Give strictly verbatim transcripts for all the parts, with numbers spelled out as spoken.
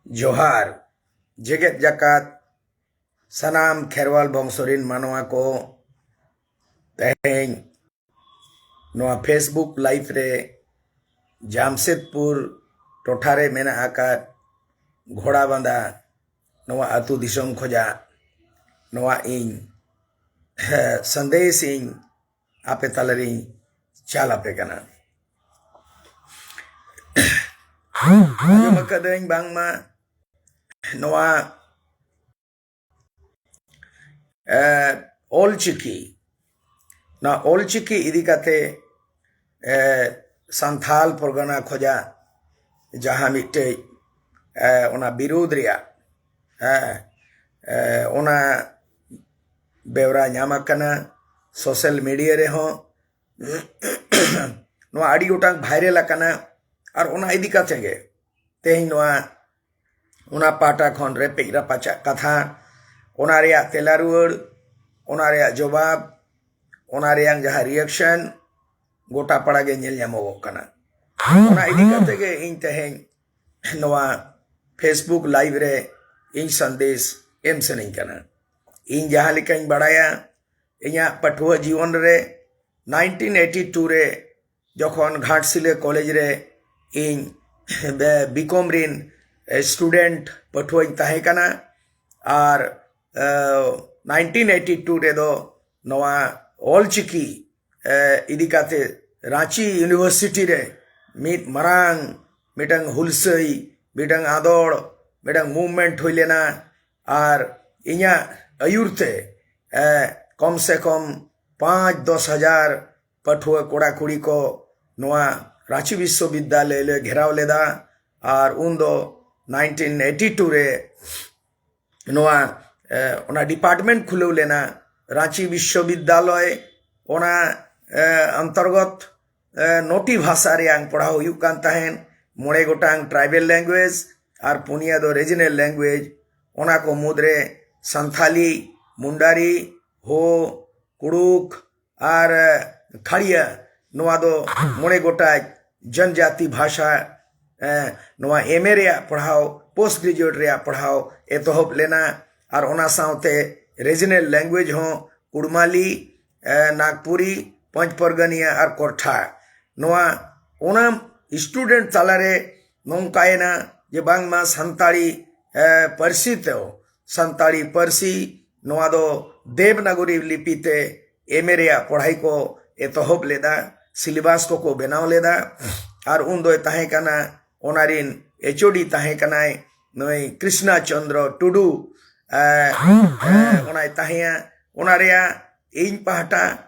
ᱡᱚᱦᱟᱨ᱾ ᱡᱮᱜᱮᱛ ᱡᱟᱠᱟᱛ ᱥᱟᱱᱟᱢ ᱠᱷᱮᱨᱣᱟᱞ ᱵᱚᱝᱥᱚ ᱨᱤᱱ ᱢᱟᱱᱣᱟ ᱠᱚ, ᱛᱮᱦᱮᱧ ᱱᱚᱣᱟ Facebook live ᱨᱮ ᱡᱟᱢᱥᱮᱫᱽᱯᱩᱨ ᱴᱚᱴᱷᱟ ᱨᱮ ᱢᱮᱱᱟᱜ ᱟᱠᱟᱫ ᱜᱷᱚᱲᱟᱵᱟᱸᱫᱟ ᱱᱚᱣᱟ ᱟᱹᱛᱩ ᱫᱤᱥᱚᱢ ᱠᱷᱚᱡᱟᱜ ᱱᱚᱣᱟ ᱤᱧ ᱥᱟᱸᱫᱮᱥ ᱤᱧ ᱟᱯᱮ ᱛᱟᱞᱟᱨᱤᱧ ᱪᱟᱞ ᱟᱯᱮ ᱠᱟᱱᱟ᱾ ᱟᱸᱡᱚᱢ ᱟᱠᱟᱫᱟᱹᱧ ᱵᱟᱝᱢᱟ ᱱᱚᱣᱟ, ᱮ, ᱚᱞᱪᱤᱠᱤ, ᱱᱚᱣᱟ ᱚᱞᱪᱤᱠᱤ ᱤᱫᱤ ᱠᱟᱛᱮ, ᱮ, ᱥᱟᱱᱛᱷᱟᱞ ᱯᱚᱨᱜᱟᱱᱟ ᱠᱷᱚᱡᱟᱜ ᱡᱟᱦᱟᱸ ᱢᱤᱫᱴᱮᱡ, ᱮ, ᱚᱱᱟ ᱵᱤᱨᱳᱫᱷ ᱨᱮᱭᱟᱜ, ᱦᱮᱸ, ᱮ, ᱚᱱᱟ ᱵᱮᱣᱨᱟ ᱧᱟᱢ ᱟᱠᱟᱱᱟ ᱥᱳᱥᱟᱞ ᱢᱤᱰᱤᱭᱟ ᱨᱮᱦᱚᱸ᱾ ᱱᱚᱣᱟ ᱟᱹᱰᱤ ᱜᱚᱴᱟᱝ ᱵᱷᱟᱭᱨᱟᱞ ᱟᱠᱟᱱᱟ᱾ ᱟᱨ ᱚᱱᱟ ᱤᱫᱤ ᱠᱟᱛᱮ ᱜᱮ ᱛᱮᱦᱮᱧ ᱱᱚᱣᱟ, ᱚᱱᱟ ᱯᱟᱦᱴᱟ ᱠᱷᱚᱱ ᱨᱮᱯᱮᱡ ᱨᱟᱯᱟᱪᱟᱜ ᱠᱟᱛᱷᱟ, ᱚᱱᱟ ᱨᱮᱭᱟᱜ ᱛᱮᱞᱟ ᱨᱩᱣᱟᱹᱲ, ᱚᱱᱟ ᱨᱮᱭᱟᱜ ᱡᱚᱵᱟᱵ, ᱚᱱᱟ ᱨᱮᱭᱟᱜ ᱡᱟᱦᱟᱸ ᱨᱤᱭᱮᱠᱥᱚᱱ, ᱜᱚᱴᱟ ᱯᱟᱲᱟ ᱜᱮ ᱧᱮᱞ ᱧᱟᱢᱚᱜᱚᱜ ᱠᱟᱱᱟ᱾ ᱚᱱᱟ ᱤᱫᱤ ᱠᱟᱛᱮ ᱜᱮ ᱤᱧ ᱛᱮᱦᱮᱧ ᱱᱚᱣᱟ Facebook live ᱨᱮ ᱤᱧ ᱥᱟᱸᱫᱮᱥ ᱮᱢ ᱥᱟᱱᱟᱧ ᱠᱟᱱᱟ᱾ ᱤᱧ ᱡᱟᱦᱟᱸ ᱞᱮᱠᱟᱧ ᱵᱟᱲᱟᱭᱟ, ᱤᱧᱟᱹᱜ ᱯᱟᱹᱴᱷᱩᱣᱟᱹ ᱡᱤᱭᱚᱱ ᱨᱮ nineteen eighty two ᱨᱮ ᱡᱚᱠᱷᱚᱱ ᱜᱷᱟᱴᱥᱤᱞᱟᱹ ᱠᱚᱞᱮᱡᱽ ᱨᱮ ᱤᱧ ᱵᱤᱠᱚᱢ ᱨᱤᱱ ᱥᱴᱩᱰᱮᱱᱴ ᱯᱟᱹᱴᱷᱩᱣᱟᱹᱧ ᱛᱟᱦᱮᱸ ᱠᱟᱱᱟ᱾ ᱟᱨ, ᱮ, nineteen eighty two ᱨᱮᱫᱚ ᱱᱚᱣᱟ ᱚᱞᱪᱤᱠᱤ, ᱮ, ᱤᱫᱤ ᱠᱟᱛᱮ ᱨᱟᱸᱪᱤ ᱤᱭᱩᱱᱤᱵᱷᱟᱨᱥᱤᱴᱤ ᱨᱮ ᱢᱤᱫ ᱢᱟᱨᱟᱝ ᱢᱤᱫᱴᱟᱝ ᱦᱩᱞᱥᱟᱹᱭ, ᱢᱤᱫᱴᱟᱝ ᱟᱸᱫᱳᱲ, ᱢᱤᱫᱴᱟᱝ movement ᱦᱩᱭ ᱞᱮᱱᱟ᱾ ᱟᱨ ᱤᱧᱟᱹᱜ ᱟᱹᱭᱩᱨ ᱛᱮ, ᱮ, ᱠᱚᱢ ᱥᱮ ᱠᱚᱢ ᱯᱟᱸᱪ ᱫᱚᱥ ᱦᱟᱡᱟᱨ ᱯᱟᱹᱴᱷᱩᱣᱟᱹ ᱠᱚᱲᱟ ᱠᱩᱲᱤ ᱠᱚ ᱱᱚᱣᱟ ᱨᱟᱸᱪᱤ ᱵᱤᱥᱥᱚᱵᱤᱫᱽᱫᱟᱞᱚᱭ ᱞᱮ ᱜᱷᱮᱨᱟᱣ ᱞᱮᱫᱟ᱾ ᱟᱨ ᱩᱱᱫᱚ nineteen eighty two ᱨᱮ ᱱᱚᱣᱟ, ᱮ, ᱚᱱᱟ ᱰᱤᱯᱟᱨᱴᱢᱮᱱᱴ ᱠᱷᱩᱞᱟᱹᱣ ᱞᱮᱱᱟ, ᱨᱟᱸᱪᱤ ᱵᱤᱥᱥᱚᱵᱤᱫᱽᱫᱟᱞᱚᱭ᱾ ᱚᱱᱟ, ᱮ, ᱚᱱᱛᱚᱨᱜᱚᱛ, ᱮ, ᱱᱚᱴᱤ ᱵᱷᱟᱥᱟ ᱨᱮᱭᱟᱝ ᱯᱟᱲᱦᱟᱣ ᱦᱩᱭᱩᱜ ᱠᱟᱱ ᱛᱟᱦᱮᱸᱱ, ᱢᱚᱬᱮ ᱜᱚᱴᱟᱝ ᱴᱨᱟᱭᱵᱮᱞ ᱞᱮᱝᱜᱩᱭᱮᱡᱽ ᱟᱨ ᱯᱩᱱᱭᱟ ᱫᱚ ᱨᱤᱡᱤᱱᱟᱞ ᱞᱮᱝᱜᱩᱭᱮᱡᱽ᱾ ᱚᱱᱟ ᱠᱚ ᱢᱩᱫᱽᱨᱮ ᱥᱟᱱᱛᱷᱟᱞᱤ, ᱢᱩᱱᱰᱟᱨᱤ, ᱦᱳ, ᱠᱩᱲᱩᱠ ᱟᱨ, ᱮ, ᱠᱷᱟᱲᱤᱭᱟ, ᱱᱚᱣᱟ ᱫᱚ ᱢᱚᱬᱮ ᱜᱚᱴᱟᱝ ᱡᱚᱱᱡᱟᱛᱤ ᱵᱷᱟᱥᱟ, ᱮ, ᱱᱚᱣᱟ ᱮᱢ ᱮ ᱨᱮᱭᱟᱜ ᱯᱟᱲᱦᱟᱣ ᱯᱳᱥᱴ ᱜᱨᱮᱡᱩᱭᱮᱴ ᱨᱮᱭᱟᱜ ᱯᱟᱲᱦᱟᱣ ᱮᱛᱚᱦᱚᱵ ᱞᱮᱱᱟ᱾ ᱟᱨ ᱚᱱᱟ ᱥᱟᱶᱛᱮ ᱨᱤᱡᱤᱱᱟᱞ ᱞᱮᱝᱜᱩᱭᱮᱡᱽ ᱦᱚᱸ ᱠᱩᱲᱢᱟᱞᱤ, ᱮ, ᱱᱟᱜᱽᱯᱩᱨᱤ, ᱯᱚᱧᱪ ᱯᱚᱨᱜᱟᱱᱤᱭᱟ ᱟᱨ ᱠᱚᱨᱴᱷᱟ, ᱱᱚᱣᱟ ᱚᱱᱟ ᱥᱴᱩᱰᱮᱱᱴ ᱛᱟᱞᱟᱨᱮ ᱱᱚᱝᱠᱟᱭᱮᱱᱟ ᱡᱮ ᱵᱟᱝᱢᱟ ᱥᱟᱱᱛᱟᱲᱤ, ᱮ, ᱯᱟᱹᱨᱥᱤ ᱛᱮ, ᱥᱟᱱᱛᱟᱲᱤ ᱯᱟᱹᱨᱥᱤ ᱱᱚᱣᱟ ᱫᱚ ᱫᱮᱵᱽᱱᱟᱜᱚᱨᱤ ᱞᱤᱯᱤ ᱛᱮ ᱮᱢ ᱮ ᱨᱮᱭᱟᱜ ᱯᱚᱲᱦᱟᱭ ᱠᱚ ᱮᱛᱚᱦᱚᱵ ᱞᱮᱫᱟ, ᱥᱤᱞᱮᱵᱟᱥ ᱠᱚᱠᱚ ᱵᱮᱱᱟᱣ ᱞᱮᱫᱟ᱾ ᱟᱨ ᱩᱱ ᱫᱚᱭ ᱛᱟᱦᱮᱸ ᱠᱟᱱᱟ, ᱚᱱᱟ ᱨᱤᱱ ᱮᱪ ᱳ ᱰᱤ ᱛᱟᱦᱮᱸ ᱠᱟᱱᱟᱭ ᱱᱩᱭ ᱠᱨᱤᱥᱱᱟ ᱪᱚᱱᱫᱨᱚ ᱴᱩᱰᱩ, ᱮ, ᱮ, ᱚᱱᱟᱭ ᱛᱟᱦᱮᱸᱭᱟ᱾ ᱚᱱᱟ ᱨᱮᱭᱟᱜ ᱤᱧ ᱯᱟᱦᱴᱟ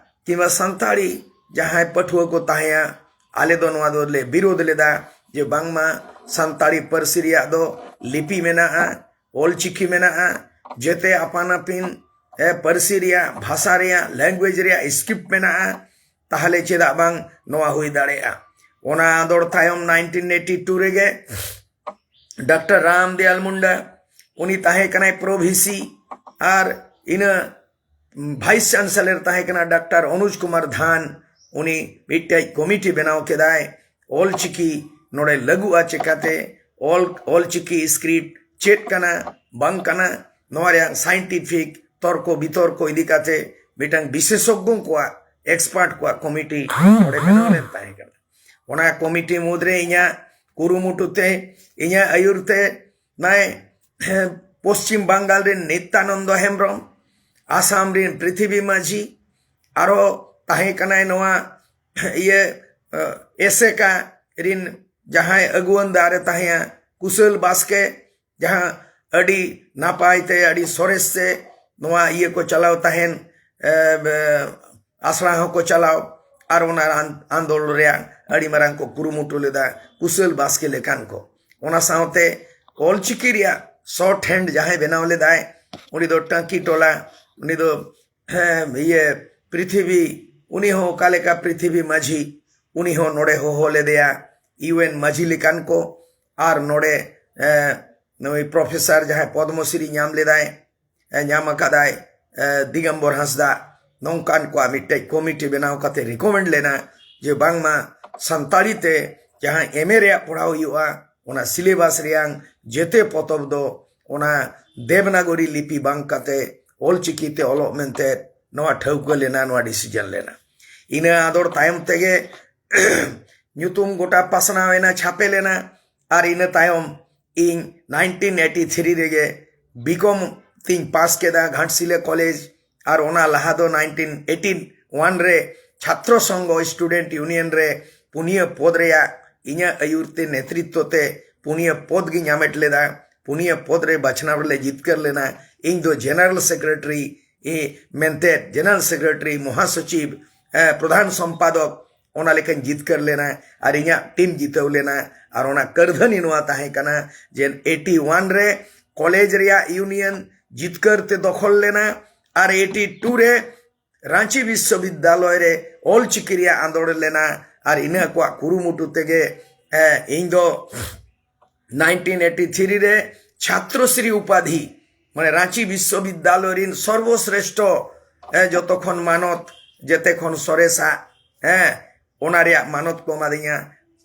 ᱠᱤᱝᱵᱟ ᱥᱟᱱᱛᱟᱲᱤ ᱡᱟᱦᱟᱸᱭ ᱯᱟᱹᱴᱷᱩᱣᱟᱹ ᱠᱚ ᱛᱟᱦᱮᱸᱭᱟ, ᱟᱞᱮ ᱫᱚ ᱱᱚᱣᱟ ᱫᱚᱞᱮ ᱵᱤᱨᱳᱫᱷ ᱞᱮᱫᱟ ᱡᱮ ᱵᱟᱝᱢᱟ ᱥᱟᱱᱛᱟᱲᱤ ᱯᱟᱹᱨᱥᱤ ᱨᱮᱭᱟᱜ ᱫᱚ ᱞᱤᱯᱤ ᱢᱮᱱᱟᱜᱼᱟ, ᱚᱞᱪᱤᱠᱤ ᱢᱮᱱᱟᱜᱼᱟ, ᱡᱮᱛᱮ ᱟᱯᱟᱱ ᱟᱹᱯᱤᱱ, ᱮ, ᱯᱟᱹᱨᱥᱤ ᱨᱮᱭᱟᱜ, ᱵᱷᱟᱥᱟ ᱨᱮᱭᱟᱜ, ᱞᱮᱝᱜᱩᱭᱮᱡᱽ ᱨᱮᱭᱟᱜ ᱥᱠᱨᱤᱯᱴ ᱢᱮᱱᱟᱜᱼᱟ, ᱛᱟᱦᱞᱮ ᱪᱮᱫᱟᱜ ᱵᱟᱝ ᱱᱚᱣᱟ ᱦᱩᱭ ᱫᱟᱲᱮᱭᱟᱜᱼᱟ? ᱚᱱᱟ ᱟᱸᱫᱳᱲ ᱛᱟᱭᱚᱢ ᱱᱟᱭᱤᱱᱴᱤᱱ ᱮᱭᱤᱴᱤ ᱴᱩ ᱨᱮᱜᱮ ᱰᱟᱠᱛᱟᱨ ᱨᱟᱢ ᱫᱮᱭᱟᱞ ᱢᱩᱱᱰᱟ, ᱩᱱᱤ ᱛᱟᱦᱮᱸ ᱠᱟᱱᱟᱭ ᱯᱨᱳ ᱵᱷᱤ ᱥᱤ, ᱟᱨ ᱤᱱᱟᱹ ᱵᱷᱟᱭᱤᱥ ᱪᱟᱱᱥᱮᱞᱚᱨ ᱛᱟᱦᱮᱸ ᱠᱟᱱᱟ ᱰᱟᱠᱛᱟᱨ ᱚᱱᱩᱡᱽ ᱠᱩᱢᱟᱨ ᱫᱷᱟᱱ᱾ ᱩᱱᱤ ᱢᱤᱫᱴᱮᱡ ᱠᱚᱢᱤᱴᱤ ᱵᱮᱱᱟᱣ ᱠᱮᱫᱟᱭ, ᱚᱞᱪᱤᱠᱤ ᱱᱚᱰᱮ ᱞᱟᱹᱜᱩᱜᱼᱟ ᱪᱮᱠᱟᱛᱮ, ᱚᱞ, ᱚᱞᱪᱤᱠᱤ ᱥᱠᱨᱤᱯᱴ ᱪᱮᱫ ᱠᱟᱱᱟ ᱵᱟᱝ ᱠᱟᱱᱟ, ᱱᱚᱣᱟ ᱨᱮᱭᱟᱜ ᱥᱟᱭᱮᱱᱴᱤᱯᱷᱤᱠ ᱛᱚᱨᱠᱚ ᱵᱤᱛᱚᱨᱠᱚ ᱤᱫᱤ ᱠᱟᱛᱮ ᱢᱤᱫᱴᱟᱝ ᱵᱤᱥᱮᱥᱚᱜᱽᱜᱚ ᱠᱚᱣᱟᱜ, ᱮᱠᱥᱯᱟᱨᱴ ᱠᱚᱣᱟᱜ ᱠᱚᱢᱤᱴᱤ ᱱᱚᱰᱮ ᱵᱮᱱᱟᱣ ᱞᱮᱱ ᱛᱟᱦᱮᱸ ᱠᱟᱱᱟ᱾ ᱚᱱᱟ ᱠᱚᱢᱤᱴᱤ ᱢᱩᱫᱽᱨᱮ ᱤᱧᱟᱹᱜ ᱠᱩᱨᱩᱢᱩᱴᱩ ᱛᱮ, ᱤᱧᱟᱹᱜ ᱟᱹᱭᱩᱨ ᱛᱮ ᱱᱟᱭ ᱯᱚᱥᱪᱤᱢ ᱵᱟᱝᱜᱟᱞ ᱨᱮᱱ ᱱᱤᱛᱭᱟᱱᱚᱱᱫᱚ ᱦᱮᱢᱵᱨᱚᱢ, ᱟᱥᱟᱢ ᱨᱮᱱ ᱯᱨᱤᱛᱷᱤᱵᱤ ᱢᱟᱹᱡᱷᱤ, ᱟᱨᱚ ᱛᱟᱦᱮᱸ ᱠᱟᱱᱟᱭ ᱱᱚᱣᱟ ᱤᱭᱟᱹ, ᱮ, ᱮᱥᱮᱠᱟ ᱨᱤᱱ ᱡᱟᱦᱟᱸᱭ ᱟᱹᱜᱩᱣᱟᱹᱱ ᱫᱟᱨᱮ ᱛᱟᱦᱮᱸᱭᱟ ᱠᱩᱥᱟᱹᱞ ᱵᱟᱥᱠᱮ, ᱡᱟᱦᱟᱸ ᱟᱹᱰᱤ ᱱᱟᱯᱟᱭ ᱛᱮ, ᱟᱹᱰᱤ ᱥᱚᱨᱮᱥ ᱛᱮ ᱱᱚᱣᱟ ᱤᱭᱟᱹ ᱠᱚ ᱪᱟᱞᱟᱣ ᱛᱟᱦᱮᱱ, ᱮ, ᱵᱮ, ᱟᱥᱲᱟ ᱦᱚᱸᱠᱚ ᱪᱟᱞᱟᱣ, ᱟᱨ ᱚᱱᱟ ᱟᱱ-, ᱟᱱᱫᱳᱞᱚᱱ ᱨᱮᱭᱟᱜ ᱟᱹᱰᱤ ᱢᱟᱨᱟᱝ ᱠᱚ ᱠᱩᱨᱩᱢᱩᱴᱩ ᱞᱮᱫᱟ, ᱠᱩᱥᱟᱹᱞ ᱵᱟᱥᱠᱮ ᱞᱮᱠᱟᱱ ᱠᱚ᱾ ᱚᱱᱟ ᱥᱟᱶᱛᱮ ᱚᱞᱪᱤᱠᱤ ᱨᱮᱭᱟᱜ ᱥᱚᱨᱴ ᱦᱮᱱᱰ ᱡᱟᱦᱟᱸᱭ ᱵᱮᱱᱟᱣ ᱞᱮᱫᱟᱭ, ᱩᱱᱤ ᱫᱚ ᱴᱟᱸᱠᱤ ᱴᱚᱞᱟ, ᱩᱱᱤ ᱫᱚ, ᱦᱮᱸ, ᱤᱭᱟᱹ, ᱯᱨᱤᱛᱷᱤᱵᱤ, ᱩᱱᱤ ᱦᱚᱸ ᱚᱠᱟ ᱞᱮᱠᱟ ᱯᱨᱤᱛᱷᱤᱵᱤ ᱢᱟᱹᱡᱷᱤ, ᱩᱱᱤ ᱦᱚᱸ ᱱᱚᱰᱮ ᱦᱚᱦᱚ ᱞᱮᱫᱮᱭᱟ, ᱤᱭᱩ ᱮᱱ ᱢᱟᱹᱡᱷᱤ ᱞᱮᱠᱟᱱ ᱠᱚ, ᱟᱨ ᱱᱚᱰᱮ, ᱮ, ᱱᱩᱭ ᱯᱨᱚᱯᱷᱮᱥᱚᱨ ᱡᱟᱦᱟᱸᱭ ᱯᱚᱫᱽᱢᱚᱥᱨᱤ ᱧᱟᱢ ᱞᱮᱫᱟᱭ, ᱮ, ᱧᱟᱢ ᱟᱠᱟᱫᱟᱭ, ᱮ, ᱫᱤᱜᱚᱢᱵᱚᱨ ᱦᱟᱸᱥᱫᱟ, ᱱᱚᱝᱠᱟᱱ ᱠᱚᱣᱟᱜ ᱢᱤᱫᱴᱮᱡ ᱠᱚᱢᱤᱴᱤ ᱵᱮᱱᱟᱣ ᱠᱟᱛᱮ ᱨᱤᱠᱚᱢᱮᱱᱰ ᱞᱮᱱᱟ ᱡᱮ ᱵᱟᱝᱢᱟ ᱥᱟᱱᱛᱟᱲᱤ ᱛᱮ ᱡᱟᱦᱟᱸ ᱮᱢ ᱮ ᱨᱮᱭᱟᱜ ᱯᱚᱲᱦᱟᱣ ᱦᱩᱭᱩᱜᱼᱟ, ᱚᱱᱟ ᱥᱤᱞᱮᱵᱟᱥ ᱨᱮᱭᱟᱝ ᱡᱮᱛᱮ ᱯᱚᱛᱚᱵ ᱫᱚ ᱚᱱᱟ ᱫᱮᱵᱽᱱᱟᱜᱚᱨᱤ ᱞᱤᱯᱤ ᱵᱟᱝ ᱠᱟᱛᱮ ᱚᱞᱪᱤᱠᱤ ᱛᱮ ᱚᱞᱚᱜ ᱢᱮᱱᱛᱮ ᱱᱚᱣᱟ ᱴᱷᱟᱹᱣᱠᱟᱹ ᱞᱮᱱᱟ, ᱱᱚᱣᱟ ᱰᱤᱥᱤᱡᱚᱱ ᱞᱮᱱᱟ᱾ ᱤᱱᱟᱹ ᱟᱸᱫᱳᱲ ᱛᱟᱭᱚᱢ ᱛᱮᱜᱮ ᱧᱩᱛᱩᱢ ᱜᱚᱴᱟ ᱯᱟᱥᱱᱟᱣ ᱮᱱᱟ, ᱪᱷᱟᱯᱮ ᱞᱮᱱᱟ᱾ ᱟᱨ ᱤᱱᱟᱹ ᱛᱟᱭᱚᱢ ᱤᱧ ᱱᱟᱭᱤᱱᱴᱤᱱ ᱮᱭᱤᱴᱤ ᱛᱷᱨᱤ ᱨᱮᱜᱮ ᱵᱤᱠᱚᱢ ᱛᱤᱧ ᱯᱟᱥ ᱠᱮᱫᱟ ᱜᱷᱟᱴᱥᱤᱞᱟᱹ ᱠᱚᱞᱮᱡᱽ᱾ ᱟᱨ ᱚᱱᱟ ᱞᱟᱦᱟ ᱫᱚ ᱱᱟᱭᱤᱱᱴᱤᱱ ᱮᱭᱤᱴᱤ ᱣᱟᱱ ᱨᱮ ᱪᱷᱟᱛᱨᱚ ᱥᱚᱝᱜᱷᱚ, ᱥᱴᱩᱰᱮᱱᱴ ᱤᱭᱩᱱᱤᱭᱚᱱ ᱨᱮ ᱯᱩᱱᱭᱟᱹ ᱯᱚᱫᱽ ᱨᱮᱭᱟᱜ ᱤᱧᱟᱹᱜ ᱟᱹᱭᱩᱨ ᱛᱮ, ᱱᱮᱛᱨᱤᱛᱛᱚ ᱛᱮ ᱯᱩᱱᱭᱟᱹ ᱯᱚᱫᱽ ᱜᱤᱧ ᱦᱟᱢᱮᱴ ᱞᱮᱫᱟ᱾ ᱯᱩᱱᱭᱟᱹ ᱯᱚᱫᱽ ᱨᱮ ᱵᱟᱪᱷᱱᱟᱣ ᱨᱮᱞᱮ ᱡᱤᱛᱠᱟᱹᱨ ᱞᱮᱱᱟ᱾ ᱤᱧ ᱫᱚ ᱡᱮᱱᱟᱨᱟᱞ ᱥᱮᱠᱨᱮᱴᱟᱨᱤ ᱢᱮᱱᱛᱮ, ᱡᱮᱱᱟᱨᱟᱞ ᱥᱮᱠᱨᱮᱴᱟᱨᱤ, ᱢᱚᱦᱟᱥᱚᱪᱤᱵᱽ, ᱮ, ᱯᱨᱚᱫᱷᱟᱱ ᱥᱚᱢᱯᱟᱫᱚᱠ, ᱚᱱᱟ ᱞᱮᱠᱟᱧ ᱡᱤᱛᱠᱟᱹᱨ ᱞᱮᱱᱟ ᱟᱨ ᱤᱧᱟᱹᱜ ᱴᱤᱢ ᱡᱤᱛᱟᱹᱣ ᱞᱮᱱᱟ᱾ ᱟᱨ ᱚᱱᱟ ᱠᱟᱹᱨᱫᱷᱟᱹᱱᱤ ᱱᱚᱣᱟ ᱛᱟᱦᱮᱸ ᱠᱟᱱᱟ ᱡᱮ ᱮᱭᱤᱴᱤ ᱣᱟᱱ ᱨᱮ ᱠᱚᱞᱮᱡᱽ ᱨᱮᱭᱟᱜ ᱤᱭᱩᱱᱤᱭᱚᱱ ᱡᱤᱛᱠᱟᱹᱨ ᱛᱮ ᱫᱚᱠᱷᱚᱞ ᱞᱮᱱᱟ᱾ ᱟᱨ ᱮᱭᱤᱴᱤ ᱴᱩ ᱨᱮ ᱨᱟᱸᱪᱤ ᱵᱤᱥᱥᱚᱵᱤᱫᱽᱫᱟᱞᱚᱭ ᱨᱮ ᱚᱞᱪᱤᱠᱤ ᱨᱮᱭᱟᱜ ᱟᱸᱫᱳᱲ ᱞᱮᱱᱟ᱾ ᱟᱨ ᱤᱱᱟᱹ ᱠᱚᱣᱟᱜ ᱠᱩᱨᱩᱢᱩᱴᱩ ᱛᱮᱜᱮ, ᱮ, ᱤᱧ ᱫᱚ ᱱᱟᱭᱤᱱᱴᱤᱱ ᱮᱭᱤᱴᱤ ᱛᱷᱨᱤ ᱨᱮ ᱪᱷᱟᱛᱨᱚᱥᱨᱤ ᱩᱯᱟᱫᱷᱤ, ᱢᱟᱱᱮ ᱨᱟᱸᱪᱤ ᱵᱤᱥᱥᱚᱵᱤᱫᱽᱫᱟᱞᱚᱭ ᱨᱤᱱ ᱥᱚᱨᱵᱚᱥᱨᱮᱥᱴᱷᱚ, ᱮ, ᱡᱚᱛᱚ ᱠᱷᱚᱱ ᱢᱟᱱᱚᱛ, ᱡᱮᱛᱮ ᱠᱷᱚᱱ ᱥᱚᱨᱮᱥᱟ, ᱦᱮᱸ, ᱚᱱᱟ ᱨᱮᱭᱟᱜ ᱢᱟᱱᱚᱛ ᱠᱚ ᱮᱢᱟᱫᱤᱧᱟ᱾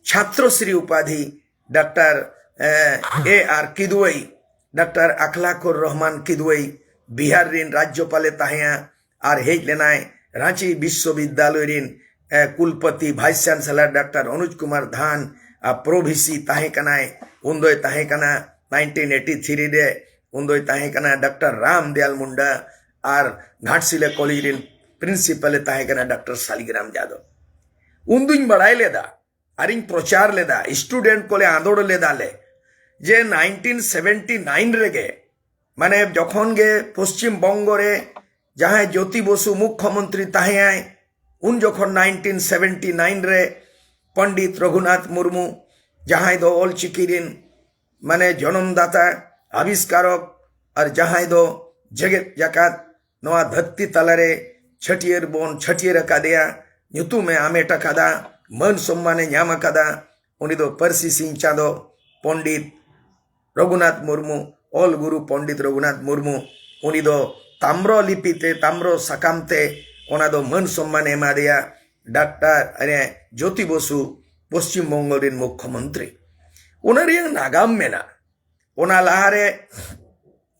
ᱪᱷᱟᱛᱨᱚᱥᱨᱤ ᱩᱯᱟᱫᱷᱤ ᱰᱟᱠᱛᱟᱨ, ᱮ, ᱮ ᱟᱨ ᱠᱤᱫᱣᱟᱹᱭ, ᱰᱟᱠᱛᱟᱨ ᱟᱠᱷᱞᱟᱠᱩᱨ ᱨᱚᱦᱢᱟᱱ ᱠᱤᱫᱣᱟᱹᱭ ᱵᱤᱦᱟᱨ ᱨᱤᱱ ᱨᱟᱡᱽᱡᱚᱯᱟᱞᱮ ᱛᱟᱦᱮᱸᱭᱟ᱾ ᱟᱨ ᱦᱮᱡ ᱞᱮᱱᱟᱭ ᱨᱟᱸᱪᱤ ᱵᱤᱥᱥᱚᱵᱤᱫᱽᱫᱟᱞᱚᱭ ᱨᱤᱱ, ᱮ, ᱠᱩᱞᱯᱚᱛᱤ, ᱵᱷᱟᱭᱤᱥ ᱪᱟᱱᱥᱮᱞᱚᱨ ᱰᱟᱠᱛᱟᱨ ᱚᱱᱩᱡᱽ ᱠᱩᱢᱟᱨ ᱫᱷᱟᱱ ᱟᱨ ᱯᱨᱚᱵᱷᱤᱥᱤ ᱛᱟᱦᱮᱸ ᱠᱟᱱᱟᱭ᱾ ᱩᱱ ᱫᱚᱭ ᱛᱟᱦᱮᱸ ᱠᱟᱱᱟ ᱱᱟᱭᱤᱱᱴᱤᱱ ᱮᱭᱤᱴᱤ ᱛᱷᱨᱤ ᱨᱮ, ᱩᱱ ᱫᱚᱭ ᱛᱟᱦᱮᱸ ᱠᱟᱱᱟ ᱰᱟᱠᱛᱟᱨ ᱨᱟᱢ ᱫᱮᱭᱟᱞ ᱢᱩᱱᱰᱟ᱾ ᱟᱨ ᱜᱷᱟᱴᱥᱤᱞᱟᱹ ᱠᱚᱞᱮᱡᱽ ᱨᱤᱱ ᱯᱨᱤᱱᱥᱤᱯᱟᱞᱮ ᱛᱟᱦᱮᱸ ᱠᱟᱱᱟ ᱰᱟᱠᱛᱟᱨ ᱥᱟᱞᱤᱜᱨᱟᱢ ᱡᱟᱫᱚᱵ᱾ ᱩᱱᱫᱩᱧ ᱵᱟᱲᱟᱭ ᱞᱮᱫᱟ ᱟᱨᱤᱧ ᱯᱨᱚᱪᱟᱨ ᱞᱮᱫᱟ, ᱥᱴᱩᱰᱮᱱᱴ ᱠᱚᱞᱮ ᱟᱸᱫᱳᱲ ᱞᱮᱫᱟ ᱞᱮ, ᱡᱮ ᱱᱟᱭᱤᱱᱴᱤᱱ ᱥᱮᱵᱷᱮᱱᱴᱤ ᱱᱟᱭᱤᱱ ᱨᱮᱜᱮ, ᱢᱟᱱᱮ ᱡᱚᱠᱷᱚᱱ ᱜᱮ ᱯᱚᱥᱪᱤᱢ ᱵᱚᱝᱜᱚ ᱨᱮ ᱡᱟᱦᱟᱸᱭ ᱡᱳᱛᱤ ᱵᱚᱥᱩ ᱢᱩᱠᱠᱷᱚᱢᱚᱱᱛᱨᱤ ᱛᱟᱦᱮᱸᱭᱟᱭ, ᱩᱱ ᱡᱚᱠᱷᱚᱱ ᱱᱟᱭᱤᱱᱴᱤᱱ ᱥᱮᱵᱷᱮᱱᱴᱤ ᱱᱟᱭᱤᱱ ᱨᱮ ᱯᱚᱱᱰᱤᱛ ᱨᱚᱜᱷᱩᱱᱟᱛᱷ ᱢᱩᱨᱢᱩ, ᱡᱟᱦᱟᱸᱭ ᱫᱚ ᱚᱞᱪᱤᱠᱤ ᱨᱤᱱ ᱢᱟᱱᱮ ᱡᱚᱱᱚᱢ ᱫᱟᱛᱟ, ᱟᱵᱤᱥᱠᱟᱨᱚᱠ, ᱟᱨ ᱡᱟᱦᱟᱸᱭ ᱫᱚ ᱡᱮᱜᱮᱛ ᱡᱟᱠᱟᱛ ᱱᱚᱣᱟ ᱫᱷᱟᱹᱨᱛᱤ ᱛᱟᱞᱟᱨᱮ ᱪᱷᱟᱹᱴᱭᱟᱹᱨ ᱵᱚᱱ ᱪᱷᱟᱹᱴᱭᱟᱹᱨ ᱟᱠᱟᱫᱮᱭᱟ, ᱧᱩᱛᱩᱢᱮ ᱟᱢᱮᱴ ᱟᱠᱟᱫᱟ, ᱢᱟᱹᱱ ᱥᱚᱢᱢᱟᱱᱮ ᱧᱟᱢ ᱟᱠᱟᱫᱟ, ᱩᱱᱤ ᱫᱚ ᱯᱟᱹᱨᱥᱤ ᱥᱤᱧ ᱪᱟᱸᱫᱚ ᱯᱚᱱᱰᱤᱛ ᱨᱚᱜᱷᱩᱱᱟᱛᱷ ᱢᱩᱨᱢᱩ, ᱚᱞ ᱜᱩᱨᱩ ᱯᱚᱱᱰᱤᱛ ᱨᱚᱜᱷᱩᱱᱟᱛᱷ ᱢᱩᱨᱢᱩ, ᱩᱱᱤ ᱫᱚ ᱛᱟᱢᱨᱚ ᱞᱤᱯᱤ ᱛᱮ, ᱛᱟᱢᱨᱚ ᱥᱟᱠᱟᱢ ᱛᱮ ᱚᱱᱟ ᱫᱚ ᱢᱟᱹᱱ ᱥᱚᱢᱢᱟᱱᱮ ᱮᱢᱟᱫᱮᱭᱟ᱾ ᱰᱟᱠᱛᱟᱨ, ᱮ, ᱡᱳᱛᱤ ᱵᱚᱥᱩ, ᱯᱚᱥᱪᱤᱢ ᱵᱚᱝᱜᱚ ᱨᱤᱱ ᱢᱩᱠᱠᱷᱚᱢᱚᱱᱛᱨᱤ᱾ ᱚᱱᱟ ᱨᱮᱭᱟᱜ ᱱᱟᱜᱟᱢ ᱢᱮᱱᱟᱜᱼᱟ᱾ ᱚᱱᱟ ᱞᱟᱦᱟᱨᱮ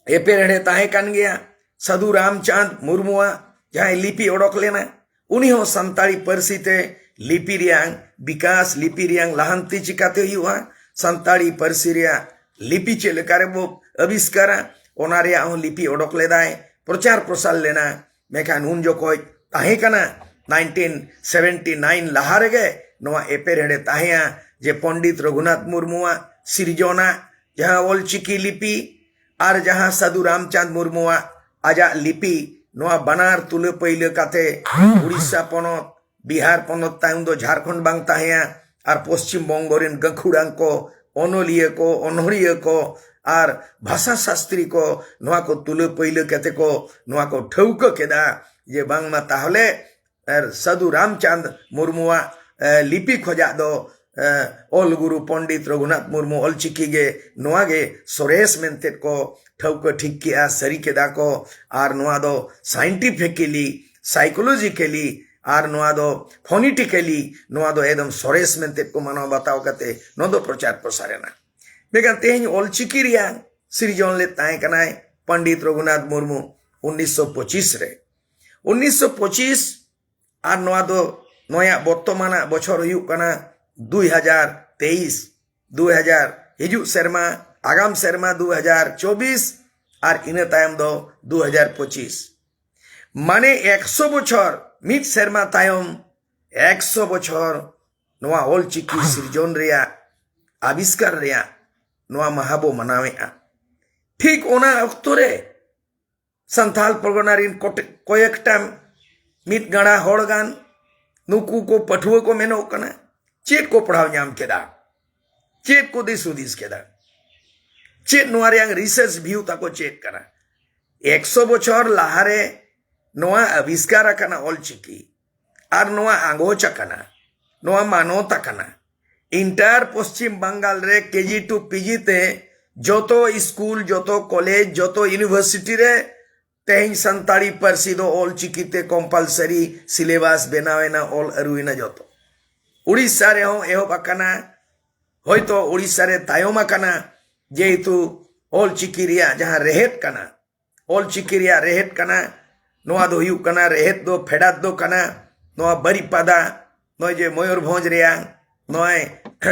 ᱮᱯᱮᱨᱦᱮᱸᱰᱮ ᱛᱟᱦᱮᱸ ᱠᱟᱱ ᱜᱮᱭᱟ᱾ ᱥᱟᱹᱫᱷᱩ ᱨᱟᱢᱪᱟᱸᱫᱽ ᱢᱩᱨᱢᱩᱣᱟᱜ ᱡᱟᱦᱟᱸᱭ ᱞᱤᱯᱤ ᱚᱰᱚᱠ ᱞᱮᱱᱟ, ᱩᱱᱤ ᱦᱚᱸ ᱥᱟᱱᱛᱟᱲᱤ ᱯᱟᱹᱨᱥᱤ ᱛᱮ ᱞᱤᱯᱤ ᱨᱮᱭᱟᱝ ᱵᱤᱠᱟᱥ, ᱞᱤᱯᱤ ᱨᱮᱭᱟᱝ ᱞᱟᱦᱟᱱᱛᱤ ᱪᱤᱠᱟᱛᱮ ᱦᱩᱭᱩᱜᱼᱟ, ᱥᱟᱱᱛᱟᱲᱤ ᱯᱟᱹᱨᱥᱤ ᱨᱮᱭᱟᱜ ᱞᱤᱯᱤ ᱪᱮᱫ ᱞᱮᱠᱟ ᱨᱮᱵᱚ ᱟᱵᱤᱥᱠᱟᱨᱟ, ᱚᱱᱟ ᱨᱮᱭᱟᱜ ᱦᱚᱸ ᱞᱤᱯᱤ ᱚᱰᱚᱠ ᱞᱮᱫᱟᱭ, ᱯᱨᱚᱪᱟᱨ ᱯᱨᱚᱥᱟᱨ ᱞᱮᱱᱟ᱾ ᱢᱮᱱᱠᱷᱟᱱ ᱩᱱ ᱡᱚᱠᱷᱚᱡ ᱛᱟᱦᱮᱸ ᱠᱟᱱᱟ, nineteen seventy nine ᱞᱟᱦᱟ ᱨᱮᱜᱮ ᱱᱚᱣᱟ ᱮᱯᱮᱨᱦᱮᱸᱰᱮ ᱛᱟᱦᱮᱸᱭᱟ ᱡᱮ ᱯᱚᱱᱰᱤᱛ ᱨᱚᱜᱷᱩᱱᱟᱛᱷ ᱢᱩᱨᱢᱩᱣᱟᱜ ᱥᱤᱨᱡᱚᱱᱟᱜ ᱡᱟᱦᱟᱸ ᱚᱞᱪᱤᱠᱤ ᱞᱤᱯᱤ ᱟᱨ ᱡᱟᱦᱟᱸ ᱥᱟᱹᱫᱷᱩ ᱨᱟᱢᱪᱟᱸᱫᱽ ᱢᱩᱨᱢᱩᱣᱟᱜ ᱟᱡᱟᱜ ᱞᱤᱯᱤ, ᱱᱚᱣᱟ ᱵᱟᱱᱟᱨ ᱛᱩᱞᱟᱹ ᱯᱟᱹᱭᱞᱟᱹ ᱠᱟᱛᱮ ᱩᱲᱤᱥᱥᱟ ᱯᱚᱱᱚᱛ, ᱵᱤᱦᱟᱨ ᱯᱚᱱᱚᱛ, ᱛᱟᱭᱚᱢ ᱫᱚ ᱡᱷᱟᱲᱠᱷᱚᱸᱰ ᱵᱟᱝ ᱛᱟᱦᱮᱸᱭᱟ, ᱟᱨ ᱯᱚᱥᱪᱤᱢ ᱵᱚᱝᱜᱚ ᱨᱮᱱ ᱜᱟᱹᱠᱷᱩᱲᱟᱱ ᱠᱚ, ᱚᱱᱚᱞᱤᱭᱟᱹ ᱠᱚ, ᱚᱱᱚᱲᱦᱤᱭᱟᱹ ᱠᱚ ᱟᱨ ᱵᱷᱟᱥᱟ ᱥᱟᱥᱛᱨᱤ ᱠᱚ ᱱᱚᱣᱟ ᱠᱚ ᱛᱩᱞᱟᱹ ᱯᱟᱹᱭᱞᱟᱹ ᱠᱟᱛᱮ ᱠᱚ ᱱᱚᱣᱟ ᱠᱚ ᱴᱷᱟᱹᱣᱠᱟᱹ ᱠᱮᱫᱟ ᱡᱮ ᱵᱟᱝᱢᱟ ᱛᱟᱦᱚᱞᱮ ᱟᱨ ᱥᱟᱹᱫᱷᱩ ᱨᱟᱢᱪᱟᱸᱫᱽ ᱢᱩᱨᱢᱩᱣᱟᱜ, ᱮ, ᱞᱤᱯᱤ ᱠᱷᱚᱡᱟᱜ ᱫᱚ, ᱮ, ᱚᱞ ᱜᱩᱨᱩ ᱯᱚᱱᱰᱤᱛ ᱨᱚᱜᱷᱩᱱᱟᱛᱷ ᱢᱩᱨᱢᱩ ᱚᱞᱪᱤᱠᱤ ᱜᱮ, ᱱᱚᱣᱟ ᱜᱮ ᱥᱚᱨᱮᱥ ᱢᱮᱱᱛᱮ ᱠᱚ ᱴᱷᱟᱹᱣᱠᱟᱹ ᱴᱷᱤᱠ ᱠᱮᱜᱼᱟ, ᱥᱟᱹᱨᱤ ᱠᱮᱫᱟ ᱠᱚ᱾ ᱟᱨ ᱱᱚᱣᱟ ᱫᱚ scientifically, psychologically, ᱟᱨ ᱱᱚᱣᱟ ᱫᱚ phonetically, ᱱᱚᱣᱟ ᱫᱚ ᱮᱠᱫᱚᱢ ᱥᱚᱨᱮᱥ ᱢᱮᱱᱛᱮ ᱠᱚ ᱢᱟᱱᱟᱣ ᱵᱟᱛᱟᱣ ᱠᱟᱛᱮ ᱱᱚᱣᱟ ᱫᱚ ᱯᱨᱚᱪᱟᱨ ᱯᱨᱚᱥᱟᱨ ᱮᱱᱟ᱾ ᱢᱮᱱᱠᱷᱟᱱ ᱛᱮᱦᱮᱧ ᱚᱞᱪᱤᱠᱤ ᱨᱮᱭᱟᱜ ᱥᱤᱨᱡᱚᱱ ᱞᱮᱫ ᱛᱟᱦᱮᱸ ᱠᱟᱱᱟᱭ ᱯᱚᱱᱰᱤᱛ ᱨᱚᱜᱷᱩᱱᱟᱛᱷ ᱢᱩᱨᱢᱩ ᱩᱱᱤᱥᱥᱚ ᱯᱚᱸᱪᱤᱥ ᱨᱮ᱾ ᱩᱱᱤᱥᱥᱚ ᱯᱚᱸᱪᱤᱥ ᱟᱨ ᱱᱚᱣᱟ ᱫᱚ ᱱᱚᱣᱟᱭᱟᱜ ᱵᱚᱨᱛᱚᱢᱟᱱᱟᱜ ᱵᱚᱪᱷᱚᱨ ᱦᱩᱭᱩᱜ ᱠᱟᱱᱟ ᱫᱩᱭ ᱦᱟᱡᱟᱨ ᱛᱮᱭᱤᱥ, ᱫᱩᱭ ᱦᱟᱡᱟᱨ ᱦᱤᱡᱩᱜ ᱥᱮᱨᱢᱟ, ᱟᱜᱟᱢ ᱥᱮᱨᱢᱟ ᱫᱩ ᱦᱟᱡᱟᱨ ᱪᱚᱵᱵᱤᱥ, ᱟᱨ ᱤᱱᱟᱹ ᱛᱟᱭᱚᱢ ᱫᱚ ᱫᱩ ᱦᱟᱡᱟᱨ ᱯᱚᱸᱪᱤᱥ᱾ ᱢᱟᱱᱮ ᱮᱠᱥᱚ ᱵᱚᱪᱷᱚᱨ, ᱢᱤᱫ ᱥᱮᱨᱢᱟ ᱛᱟᱭᱚᱢ ᱮᱠᱥᱚ ᱵᱚᱪᱷᱚᱨ ᱱᱚᱣᱟ ᱚᱞᱪᱤᱠᱤ ᱥᱤᱨᱡᱚᱱ ᱨᱮᱭᱟᱜ, ᱟᱵᱤᱥᱠᱟᱨ ᱨᱮᱭᱟᱜ ᱱᱚᱣᱟ ᱢᱟᱦᱟ ᱵᱚ ᱢᱟᱱᱟᱣᱮᱫᱼᱟ᱾ ᱴᱷᱤᱠ ᱚᱱᱟ ᱚᱠᱛᱚ ᱨᱮ ᱥᱟᱱᱛᱟᱞ ᱯᱚᱨᱜᱚᱱᱟ ᱨᱤᱱ ᱠᱚᱴᱮ-, ᱠᱚᱭᱮᱠᱴᱟ ᱢᱤᱫ ᱜᱟᱬᱟ ᱦᱚᱲ ᱜᱟᱱ, ᱱᱩᱠᱩ ᱠᱚ ᱯᱟᱹᱴᱷᱩᱣᱟᱹ ᱠᱚ ᱢᱮᱱᱚᱜ ᱠᱟᱱᱟ, ᱪᱮᱫ ᱠᱚ ᱯᱟᱲᱦᱟᱣ ᱧᱟᱢ ᱠᱮᱫᱟ? ᱪᱮᱫ ᱠᱚ ᱫᱤᱥ ᱦᱩᱫᱤᱥ ᱠᱮᱫᱟ? ᱪᱮᱫ ᱱᱚᱣᱟ ᱨᱮᱭᱟᱝ research view ᱛᱟᱠᱚ ᱪᱮᱫ ᱠᱟᱱᱟ? ᱮᱠᱥᱚ ᱵᱚᱪᱷᱚᱨ ᱞᱟᱦᱟᱨᱮ ᱱᱚᱣᱟ ᱟᱵᱤᱥᱠᱟᱨ ᱟᱠᱟᱱᱟ ᱚᱞᱪᱤᱠᱤ, ᱟᱨ ᱱᱚᱣᱟ ᱟᱸᱜᱚᱪ ᱟᱠᱟᱱᱟ, ᱱᱚᱣᱟ ᱢᱟᱱᱚᱛ ᱟᱠᱟᱱᱟ᱾ Entire ᱯᱚᱥᱪᱤᱢ ᱵᱟᱝᱜᱟᱞ ᱨᱮ KG to PG ᱛᱮ ᱡᱚᱛᱚ ᱥᱠᱩᱞ, ᱡᱚᱛᱚ ᱠᱚᱞᱮᱡᱽ, ᱡᱚᱛᱚ university ᱨᱮ ᱛᱮᱦᱮᱧ ᱥᱟᱱᱛᱟᱲᱤ ᱯᱟᱹᱨᱥᱤ ᱫᱚ ᱚᱞ ᱪᱤᱠᱤ ᱛᱮ compulsory syllabus ᱵᱮᱱᱟᱣ ᱮᱱᱟ, ᱚᱞ ᱟᱹᱨᱩ ᱮᱱᱟ ᱡᱚᱛᱚ᱾ ᱩᱲᱤᱥᱥᱟ ᱨᱮᱦᱚᱸ ᱮᱦᱚᱵ ᱟᱠᱟᱱᱟ, ᱦᱚᱭᱛᱚ ᱳᱰᱤᱥᱟ ᱨᱮ ᱛᱟᱭᱚᱢ ᱟᱠᱟᱱᱟ, ᱡᱮᱦᱮᱛᱩ ᱚᱞᱪᱤᱠᱤ ᱨᱮᱭᱟᱜ ᱡᱟᱦᱟᱸ ᱨᱮᱦᱮᱫ ᱠᱟᱱᱟ, ᱚᱞᱪᱤᱠᱤ ᱨᱮᱭᱟᱜ ᱨᱮᱦᱮᱫ ᱠᱟᱱᱟ, ᱱᱚᱣᱟ ᱫᱚ ᱦᱩᱭᱩᱜ ᱠᱟᱱᱟ, ᱨᱮᱦᱮᱫ ᱫᱚ, ᱯᱷᱮᱰᱟᱛ ᱫᱚ ᱠᱟᱱᱟ ᱱᱚᱣᱟ ᱵᱟᱨᱤᱯᱟᱫᱟ, ᱱᱚᱜᱼᱚᱭ ᱡᱮ ᱢᱚᱭᱩᱨᱵᱷᱚᱸᱡᱽ ᱨᱮᱭᱟᱜ ᱱᱚᱜᱼᱚᱭ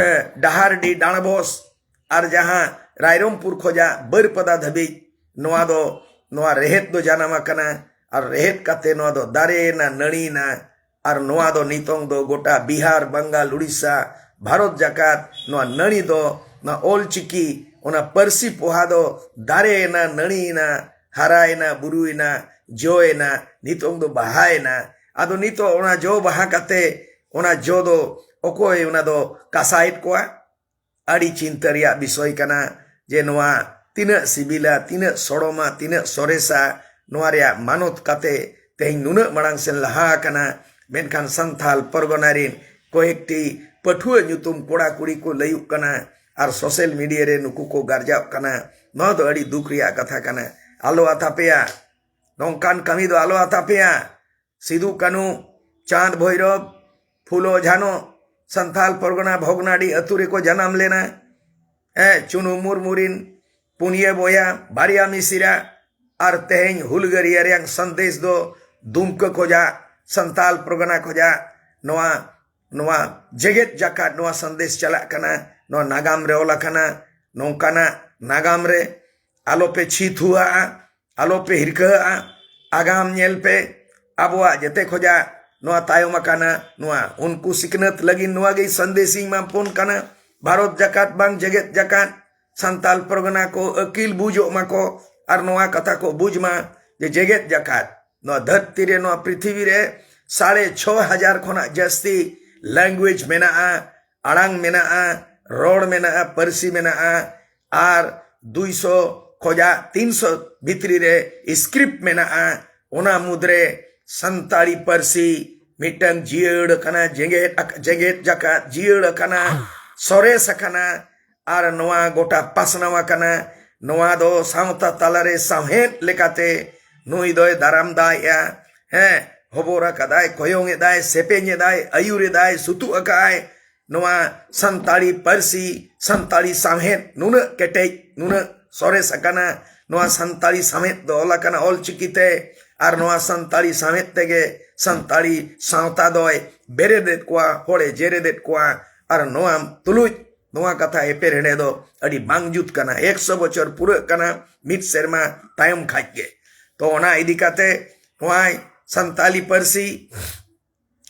ᱰᱟᱦᱟᱨᱰᱤ, ᱰᱟᱸᱰᱵᱚᱥ ᱟᱨ ᱡᱟᱦᱟᱸ ᱨᱟᱭᱨᱚᱝᱯᱩᱨ ᱠᱷᱚᱡᱟᱜ ᱵᱟᱹᱨᱤᱯᱟᱫᱟ ᱫᱷᱟᱹᱵᱤᱡ, ᱱᱚᱣᱟ ᱫᱚ, ᱱᱚᱣᱟ ᱨᱮᱦᱮᱫ ᱫᱚ ᱡᱟᱱᱟᱢ ᱟᱠᱟᱱᱟ᱾ ᱟᱨ ᱨᱮᱦᱮᱫ ᱠᱟᱛᱮ ᱱᱚᱣᱟ ᱫᱚ ᱫᱟᱨᱮᱭᱮᱱᱟ, ᱱᱟᱹᱲᱤᱭᱮᱱᱟ᱾ ᱟᱨ ᱱᱚᱣᱟ ᱫᱚ ᱱᱤᱛᱚᱝ ᱫᱚ ᱜᱚᱴᱟ ᱵᱤᱦᱟᱨ, ᱵᱟᱝᱜᱟᱞ, ᱩᱲᱤᱥᱥᱟ, ᱵᱷᱟᱨᱚᱛ ᱡᱟᱠᱟᱛ, ᱱᱚᱣᱟ ᱱᱟᱹᱲᱤ ᱫᱚ, ᱱᱚᱣᱟ ᱚᱞᱪᱤᱠᱤ, ᱚᱱᱟ ᱯᱟᱹᱨᱥᱤ ᱯᱚᱦᱟ ᱫᱚ ᱫᱟᱨᱮᱭᱮᱱᱟ, ᱱᱟᱹᱲᱤᱭᱮᱱᱟ, ᱦᱟᱨᱟᱭᱮᱱᱟ, ᱵᱩᱨᱩᱭᱮᱱᱟ, ᱡᱚᱭᱮᱱᱟ, ᱱᱤᱛᱚᱝ ᱫᱚ ᱵᱟᱦᱟᱭᱮᱱᱟ᱾ ᱟᱫᱚ ᱱᱤᱛᱚᱜ ᱚᱱᱟ ᱡᱚ ᱵᱟᱦᱟ ᱠᱟᱛᱮ, ᱚᱱᱟ ᱡᱚ ᱫᱚ ᱚᱠᱚᱭ ᱚᱱᱟ ᱫᱚ ᱠᱟᱥᱟᱭᱮᱫ ᱠᱚᱣᱟ? ᱟᱹᱰᱤ ᱪᱤᱱᱛᱟᱹ ᱨᱮᱭᱟᱜ ᱵᱤᱥᱚᱭ ᱠᱟᱱᱟ ᱡᱮ ᱱᱚᱣᱟ ᱛᱤᱱᱟᱹᱜ ᱥᱤᱵᱤᱞᱟ, ᱛᱤᱱᱟᱹᱜ ᱥᱚᱲᱚᱢᱟ, ᱛᱤᱱᱟᱹᱜ ᱥᱚᱨᱮᱥᱟ, ᱱᱚᱣᱟ ᱨᱮᱭᱟᱜ ᱢᱟᱱᱚᱛ ᱠᱟᱛᱮ ᱛᱮᱦᱮᱧ ᱱᱩᱱᱟᱹᱜ ᱢᱟᱲᱟᱝ ᱥᱮᱱ ᱞᱟᱦᱟ ᱟᱠᱟᱱᱟ᱾ ᱢᱮᱱᱠᱷᱟᱱ ᱥᱟᱱᱛᱷᱟᱞ ᱯᱚᱨᱜᱚᱱᱟ ᱨᱤᱱ ᱠᱚᱭᱮᱠᱴᱤ ᱯᱟᱹᱴᱷᱩᱣᱟᱹ ᱧᱩᱛᱩᱢ ᱠᱚᱲᱟ ᱠᱩᱲᱤ ᱠᱚ ᱞᱟᱹᱭᱩᱜ ᱠᱟᱱᱟ ᱟᱨ social media ᱨᱮ ᱱᱩᱠᱩ ᱠᱚ ᱜᱟᱨᱡᱟᱣᱜ ᱠᱟᱱᱟ᱾ ᱱᱚᱣᱟ ᱫᱚ ᱟᱹᱰᱤ ᱫᱩᱠ ᱨᱮᱭᱟᱜ ᱠᱟᱛᱷᱟ ᱠᱟᱱᱟ᱾ ᱟᱞᱚ ᱟᱛᱟᱯᱮᱭᱟ, ᱱᱚᱝᱠᱟᱱ ᱠᱟᱹᱢᱤ ᱫᱚ ᱟᱞᱚ ᱟᱛᱟᱯᱮᱭᱟ᱾ ᱥᱤᱫᱩ ᱠᱟᱹᱱᱩ, ᱪᱟᱸᱫᱽ ᱵᱷᱳᱭᱨᱚᱵ, ᱯᱷᱩᱞᱳ ᱡᱷᱟᱱᱚ ᱥᱟᱱᱛᱟᱞ ᱯᱚᱨᱜᱚᱱᱟ ᱵᱷᱚᱜᱽᱱᱟᱰᱤ ᱟᱹᱛᱩ ᱨᱮᱠᱚ ᱡᱟᱱᱟᱢ ᱞᱮᱱᱟ᱾ ᱦᱮᱸ, ᱪᱩᱱᱩ ᱢᱩᱨᱢᱩ ᱨᱤᱱ ᱯᱩᱱᱭᱟᱹ ᱵᱚᱭᱦᱟ, ᱵᱟᱨᱭᱟ ᱢᱤᱥᱤᱨᱟ᱾ ᱟᱨ ᱛᱮᱦᱮᱧ ᱦᱩᱞᱜᱟᱹᱨᱤᱭᱟᱹ ᱨᱮᱭᱟᱜ ᱥᱟᱸᱫᱮᱥ ᱫᱚ ᱫᱩᱢᱠᱟᱹ ᱠᱷᱚᱡᱟᱜ, ᱥᱟᱱᱛᱟᱞ ᱯᱚᱨᱜᱚᱱᱟ ᱠᱷᱚᱡᱟᱜ ᱱᱚᱣᱟ, ᱱᱚᱣᱟ ᱡᱮᱜᱮᱛ ᱡᱟᱠᱟᱛ ᱱᱚᱣᱟ ᱥᱟᱸᱫᱮᱥ ᱪᱟᱞᱟᱜ ᱠᱟᱱᱟ᱾ ᱱᱚᱣᱟ ᱱᱟᱜᱟᱢ ᱨᱮ ᱚᱞ ᱟᱠᱟᱱᱟ᱾ ᱱᱚᱝᱠᱟᱱᱟᱜ ᱱᱟᱜᱟᱢ ᱨᱮ ᱟᱞᱚᱯᱮ ᱪᱷᱤ ᱛᱷᱩᱣᱟᱜᱼᱟ᱾ ᱟᱞᱚᱯᱮ ᱦᱤᱨᱠᱟᱹᱣᱟᱜᱼᱟ᱾ ᱟᱜᱟᱢ ᱧᱮᱞ ᱯᱮ᱾ ᱟᱵᱚᱣᱟᱜ ᱡᱮᱛᱮ ᱠᱷᱚᱡᱟᱜ ᱱᱚᱣᱟ ᱛᱟᱭᱚᱢ ᱟᱠᱟᱱᱟ, ᱱᱚᱣᱟ ᱩᱱᱠᱩ ᱥᱤᱠᱷᱱᱟᱹᱛ ᱞᱟᱹᱜᱤᱫ ᱱᱚᱣᱟ ᱜᱮ ᱥᱟᱸᱫᱮᱥ ᱤᱧ ᱮᱢᱟ ᱵᱚᱱ ᱠᱟᱱᱟ᱾ ᱵᱷᱟᱨᱚᱛ ᱡᱟᱠᱟᱛ ᱵᱟᱝ ᱡᱮᱜᱮᱛ ᱡᱟᱠᱟᱛ, ᱥᱟᱱᱛᱟᱞ ᱯᱚᱨᱜᱟᱱᱟ ᱠᱚ ᱟᱹᱠᱤᱞ ᱵᱩᱡᱚᱜ ᱢᱟᱠᱚ ᱟᱨ ᱱᱚᱣᱟ ᱠᱟᱛᱷᱟ ᱠᱚ ᱵᱩᱡᱽ ᱢᱟ ᱡᱮ ᱡᱮᱜᱮᱛ ᱡᱟᱠᱟᱛ, ᱱᱚᱣᱟ ᱫᱷᱟᱹᱨᱛᱤ ᱨᱮ, ᱱᱚᱣᱟ ᱯᱨᱤᱛᱷᱤᱵᱤ ᱨᱮ ᱥᱟᱲᱮ ᱪᱷᱚ ᱦᱟᱡᱟᱨ ᱠᱷᱚᱱᱟᱜ ᱡᱟᱹᱥᱛᱤ language ᱢᱮᱱᱟᱜᱼᱟ, ᱟᱲᱟᱝ ᱢᱮᱱᱟᱜᱼᱟ, ᱨᱚᱲ ᱢᱮᱱᱟᱜᱼᱟ, ᱯᱟᱹᱨᱥᱤ ᱢᱮᱱᱟᱜᱼᱟ᱾ ᱟᱨ ᱫᱩᱭᱥᱚ ᱠᱷᱚᱡᱟᱜ ᱛᱤᱱᱥᱚ ᱵᱷᱤᱛᱨᱤ ᱨᱮ script ᱢᱮᱱᱟᱜᱼᱟ᱾ ᱚᱱᱟ ᱢᱩᱫᱽᱨᱮ ᱥᱟᱱᱛᱟᱲᱤ ᱯᱟᱹᱨᱥᱤ ᱢᱤᱫᱴᱟᱝ ᱡᱤᱭᱟᱹᱲ ᱟᱠᱟᱱᱟ, ᱡᱮᱜᱮᱛ ᱟᱠ-, ᱡᱮᱜᱮᱛ ᱡᱟᱠᱟᱛ ᱡᱤᱭᱟᱹᱲ ᱟᱠᱟᱱᱟ, ᱥᱚᱨᱮᱥ ᱟᱠᱟᱱᱟ᱾ ᱟᱨ ᱱᱚᱣᱟ ᱜᱚᱴᱟ ᱯᱟᱥᱱᱟᱣ ᱟᱠᱟᱱᱟ᱾ ᱱᱚᱣᱟ ᱫᱚ ᱥᱟᱶᱛᱟ ᱛᱟᱞᱟᱨᱮ ᱥᱟᱶᱦᱮᱫ ᱞᱮᱠᱟᱛᱮ ᱱᱩᱭ ᱫᱚᱭ ᱫᱟᱨᱟᱢ ᱫᱟᱭᱮᱜᱼᱟ᱾ ᱦᱮᱸ, ᱦᱚᱵᱚᱨ ᱟᱠᱟᱫᱟᱭ, ᱠᱚᱭᱚᱝ ᱮᱫᱟᱭ, ᱥᱮᱯᱮᱧ ᱮᱫᱟᱭ, ᱟᱹᱭᱩᱨ ᱮᱫᱟᱭ, ᱥᱩᱛᱩᱜ ᱟᱠᱟᱫᱟᱭ᱾ ᱱᱚᱣᱟ ᱥᱟᱱᱛᱟᱲᱤ ᱯᱟᱹᱨᱥᱤ, ᱥᱟᱱᱛᱟᱲᱤ ᱥᱟᱶᱦᱮᱫ ᱱᱩᱱᱟᱹᱜ ᱠᱮᱴᱮᱡ, ᱱᱩᱱᱟᱹᱜ ᱥᱚᱨᱮᱥ ᱟᱠᱟᱱᱟ᱾ ᱱᱚᱣᱟ ᱥᱟᱱᱛᱟᱲᱤ ᱥᱟᱶᱦᱮᱫ ᱫᱚ ᱚᱞ ᱟᱠᱟᱱᱟ ᱚᱞ ᱪᱤᱠᱤ ᱛᱮ, ᱟᱨ ᱱᱚᱣᱟ ᱥᱟᱱᱛᱟᱲᱤ ᱥᱟᱶᱦᱮᱫ ᱛᱮᱜᱮ ᱥᱟᱱᱛᱟᱲᱤ ᱥᱟᱶᱛᱟ ᱫᱚᱭ ᱵᱮᱨᱮᱫᱮᱫ ᱠᱚᱣᱟ, ᱦᱚᱲᱮ ᱡᱮᱨᱮᱫᱮᱫ ᱠᱚᱣᱟ᱾ ᱟᱨ ᱱᱚᱣᱟ ᱛᱩᱞᱩᱡ ᱱᱚᱣᱟ ᱠᱟᱛᱷᱟ ᱮᱯᱮᱨᱦᱮᱸᱰᱮ ᱫᱚ ᱟᱹᱰᱤ ᱵᱟᱝ ᱡᱩᱛ ᱠᱟᱱᱟ᱾ ᱮᱠᱥᱚ ᱵᱚᱪᱷᱚᱨ ᱯᱩᱨᱟᱹᱜ ᱠᱟᱱᱟ ᱢᱤᱫ ᱥᱮᱨᱢᱟ ᱛᱟᱭᱚᱢ ᱠᱷᱟᱡ ᱜᱮ᱾ ᱛᱚ ᱚᱱᱟ ᱤᱫᱤ ᱠᱟᱛᱮ ᱱᱚᱣᱟ ᱥᱟᱱᱛᱟᱲᱤ ᱯᱟᱹᱨᱥᱤ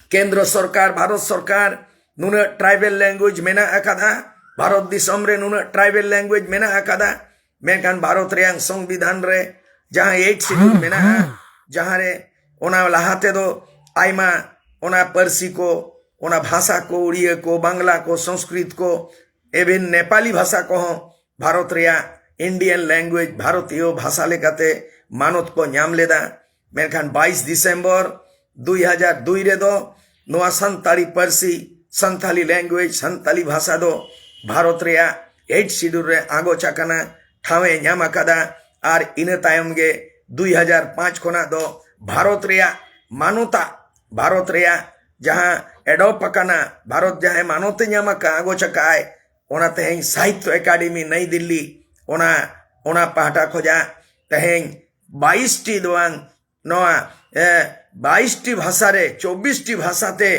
ᱠᱮᱱᱫᱨᱚ ᱥᱚᱨᱠᱟᱨ, ᱵᱷᱟᱨᱚᱛ ᱥᱚᱨᱠᱟᱨ ᱱᱩᱱᱟᱹᱜ tribal language ᱢᱮᱱᱟᱜ ᱟᱠᱟᱫᱟ, ᱵᱷᱟᱨᱚᱛ ᱫᱤᱥᱚᱢ ᱨᱮ ᱱᱩᱱᱟᱹᱜ tribal language ᱢᱮᱱᱟᱜ ᱟᱠᱟᱫᱟ, ᱢᱮᱱᱠᱷᱟᱱ ᱵᱷᱟᱨᱚᱛ ᱨᱮᱭᱟᱜ ᱥᱚᱝᱵᱤᱫᱷᱟᱱ ᱨᱮ ᱡᱟᱦᱟᱸ eighth schedule ᱢᱮᱱᱟᱜᱼᱟ, ᱡᱟᱦᱟᱸ ᱨᱮ ᱚᱱᱟ ᱞᱟᱦᱟ ᱛᱮᱫᱚ ᱟᱭᱢᱟ ᱚᱱᱟ ᱯᱟᱹᱨᱥᱤ ᱠᱚ, ᱚᱱᱟ ᱵᱷᱟᱥᱟ ᱠᱚ, ᱩᱲᱤᱭᱟᱹ ᱠᱚ, ᱵᱟᱝᱞᱟ ᱠᱚ, ᱥᱚᱝᱥᱠᱨᱤᱛ ᱠᱚ, even ᱱᱮᱯᱟᱞᱤ ᱵᱷᱟᱥᱟ ᱠᱚᱦᱚᱸ ᱵᱷᱟᱨᱚᱛ ᱨᱮᱭᱟᱜ Indian language, ᱵᱷᱟᱨᱚᱛᱤᱭᱚ ᱵᱷᱟᱥᱟ ᱞᱮᱠᱟᱛᱮ ᱢᱟᱱᱚᱛ ᱠᱚ ᱧᱟᱢ ᱞᱮᱫᱟ᱾ ᱢᱮᱱᱠᱷᱟᱱ ᱵᱟᱭᱤᱥ ᱰᱤᱥᱮᱢᱵᱚᱨ ᱫᱩᱭ ᱦᱟᱡᱟᱨ ᱫᱩᱭ ᱨᱮᱫᱚ ᱱᱚᱣᱟ ᱥᱟᱱᱛᱟᱲᱤ ᱯᱟᱹᱨᱥᱤ, ᱥᱟᱱᱛᱟᱲᱤ language, ᱥᱟᱱᱛᱟᱲᱤ ᱵᱷᱟᱥᱟ ᱫᱚ ᱵᱷᱟᱨᱚᱛ ᱨᱮᱭᱟᱜ eighth schedule ᱨᱮ ᱟᱸᱜᱚᱪ ᱟᱠᱟᱱᱟ, ᱴᱷᱟᱶ ᱮ ᱧᱟᱢ ᱟᱠᱟᱫᱟ᱾ ᱟᱨ ᱤᱱᱟᱹ ᱛᱟᱭᱚᱢ ᱜᱮ ᱫᱩᱭ ᱦᱟᱡᱟᱨ ᱯᱟᱸᱪ ᱠᱷᱚᱱᱟᱜ ᱫᱚ ᱵᱷᱟᱨᱚᱛ ᱨᱮᱭᱟᱜ ᱢᱟᱱᱚᱛᱟᱜ, ᱵᱷᱟᱨᱚᱛ ᱨᱮᱭᱟᱜ ᱡᱟᱦᱟᱸ adopt ᱟᱠᱟᱱᱟ, ᱵᱷᱟᱨᱚᱛ ᱡᱟᱦᱟᱸᱭ ᱢᱟᱱᱚᱛ ᱮ ᱧᱟᱢ ᱟᱠᱟᱫ, ᱟᱸᱜᱚᱪ ᱟᱠᱟᱫ ᱟᱭ, ᱚᱱᱟ ᱛᱮᱦᱮᱧ ᱥᱟᱦᱤᱛᱛᱚ ᱮᱠᱟᱰᱮᱢᱤ ᱱᱟᱭ ᱫᱤᱞᱞᱤ, ᱚᱱᱟ, ᱚᱱᱟ ᱯᱟᱦᱴᱟ ᱠᱷᱚᱡᱟᱜ ᱛᱮᱦᱮᱧ ᱵᱟᱭᱤᱥ ᱴᱤ ᱫᱚ ᱵᱟᱝ, ᱱᱚᱣᱟ, ᱮ, ᱵᱟᱭᱤᱥ ᱴᱤ ᱵᱷᱟᱥᱟ ᱨᱮ ᱪᱚᱵᱵᱤᱥ ᱴᱤ ᱵᱷᱟᱥᱟ ᱛᱮ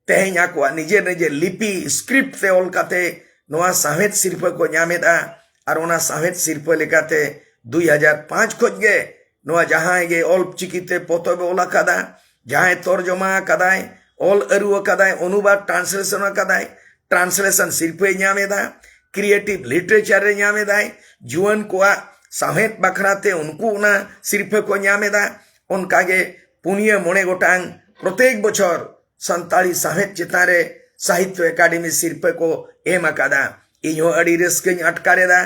ᱛᱮᱦᱮᱧ ᱟᱠᱚᱣᱟᱜ ᱱᱤᱡᱮᱨ ᱱᱤᱡᱮᱨ ᱞᱤᱯᱤ, script ᱛᱮ ᱚᱞ ᱠᱟᱛᱮ ᱱᱚᱣᱟ ᱥᱟᱶᱦᱮᱫ ᱥᱤᱨᱯᱟᱹ ᱠᱚ ᱧᱟᱢ ᱮᱫᱟ᱾ ᱟᱨ ᱚᱱᱟ ᱥᱟᱶᱦᱮᱫ ᱥᱤᱨᱯᱟᱹ ᱞᱮᱠᱟᱛᱮ ᱫᱩᱭ ᱦᱟᱡᱟᱨ ᱯᱟᱸᱪ ᱠᱷᱚᱡ ᱜᱮ ᱱᱚᱣᱟ ᱡᱟᱦᱟᱸᱭ ᱜᱮ ᱚᱞ ᱪᱤᱠᱤ ᱛᱮ ᱯᱚᱛᱚᱵ ᱮ ᱚᱞ ᱟᱠᱟᱫᱟ, ᱡᱟᱦᱟᱸᱭ ᱛᱚᱨᱡᱚᱢᱟ ᱟᱠᱟᱫᱟᱭ, ᱚᱞ ᱟᱹᱨᱩ ᱟᱠᱟᱫᱟᱭ, ᱚᱱᱩᱵᱟᱫ, translation ᱟᱠᱟᱫᱟᱭ, translation ᱥᱤᱨᱯᱟᱹᱭ ᱧᱟᱢ ᱮᱫᱟ, creative literature ᱮ ᱧᱟᱢ ᱮᱫᱟᱭ, ᱡᱩᱣᱟᱹᱱ ᱠᱚᱣᱟᱜ ᱥᱟᱶᱦᱮᱫ ᱵᱟᱠᱷᱨᱟ ᱛᱮ ᱩᱱᱠᱩ ᱚᱱᱟ ᱥᱤᱨᱯᱟᱹ ᱠᱚ ᱧᱟᱢ ᱮᱫᱟ᱾ ᱚᱱᱠᱟ ᱜᱮ ᱯᱩᱱᱭᱟᱹ ᱢᱚᱬᱮ ᱜᱚᱴᱟᱝ ᱯᱨᱚᱛᱮᱠ ᱵᱚᱪᱷᱚᱨ ᱥᱟᱱᱛᱟᱲᱤ ᱥᱟᱶᱦᱮᱫ ᱪᱮᱛᱟᱱ ᱨᱮ ᱥᱟᱦᱤᱛᱛᱚ ᱮᱠᱟᱰᱮᱢᱤ ᱥᱤᱨᱯᱟᱹ ᱠᱚ ᱮᱢ ᱟᱠᱟᱫᱟ᱾ ᱤᱧ ᱦᱚᱸ ᱟᱹᱰᱤ ᱨᱟᱹᱥᱠᱟᱹᱧ ᱟᱴᱠᱟᱨ ᱮᱫᱟ᱾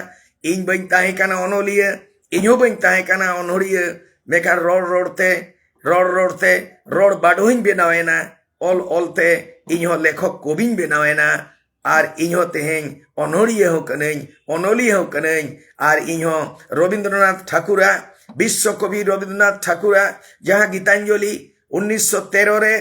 ᱤᱧ ᱵᱟᱹᱧ ᱛᱟᱦᱮᱸ ᱠᱟᱱᱟ ᱚᱱᱚᱞᱤᱭᱟᱹ, ᱤᱧ ᱦᱚᱸ ᱵᱟᱹᱧ ᱛᱟᱦᱮᱸ ᱠᱟᱱᱟ ᱚᱱᱚᱲᱤᱭᱟᱹ, ᱢᱮᱱᱠᱷᱟᱱ ᱨᱚᱲ ᱨᱚᱲ ᱛᱮ, ᱨᱚᱲ ᱨᱚᱲ ᱛᱮ ᱨᱚᱲ ᱵᱟᱰᱚᱦᱤᱧ ᱵᱮᱱᱟᱣ ᱮᱱᱟ᱾ ᱚᱞ ᱚᱞ ᱛᱮ ᱤᱧ ᱦᱚᱸ ᱞᱮᱠᱷᱚᱠ ᱠᱚᱵᱤᱧ ᱵᱮᱱᱟᱣ ᱮᱱᱟ᱾ ᱟᱨ ᱤᱧ ᱦᱚᱸ ᱛᱮᱦᱮᱧ ᱚᱱᱚᱲᱤᱭᱟᱹ ᱦᱚᱸ ᱠᱟᱹᱱᱟᱹᱧ, ᱚᱱᱚᱞᱤᱭᱟᱹ ᱦᱚᱸ ᱠᱟᱹᱱᱟᱹᱧ᱾ ᱟᱨ ᱤᱧ ᱦᱚᱸ ᱨᱚᱵᱤᱱᱫᱨᱚᱱᱟᱛᱷ ᱴᱷᱟᱠᱩᱨᱟᱜ, ᱵᱤᱥᱥᱚ ᱠᱚᱵᱤ ᱨᱚᱵᱤᱱᱫᱨᱚᱱᱟᱛᱷ ᱴᱷᱟᱠᱩᱨᱟᱜ ᱡᱟᱦᱟᱸ ᱜᱤᱛᱟᱧᱡᱚᱞᱤ ᱩᱱᱤᱥᱥᱚ ᱛᱮᱨᱚ ᱨᱮ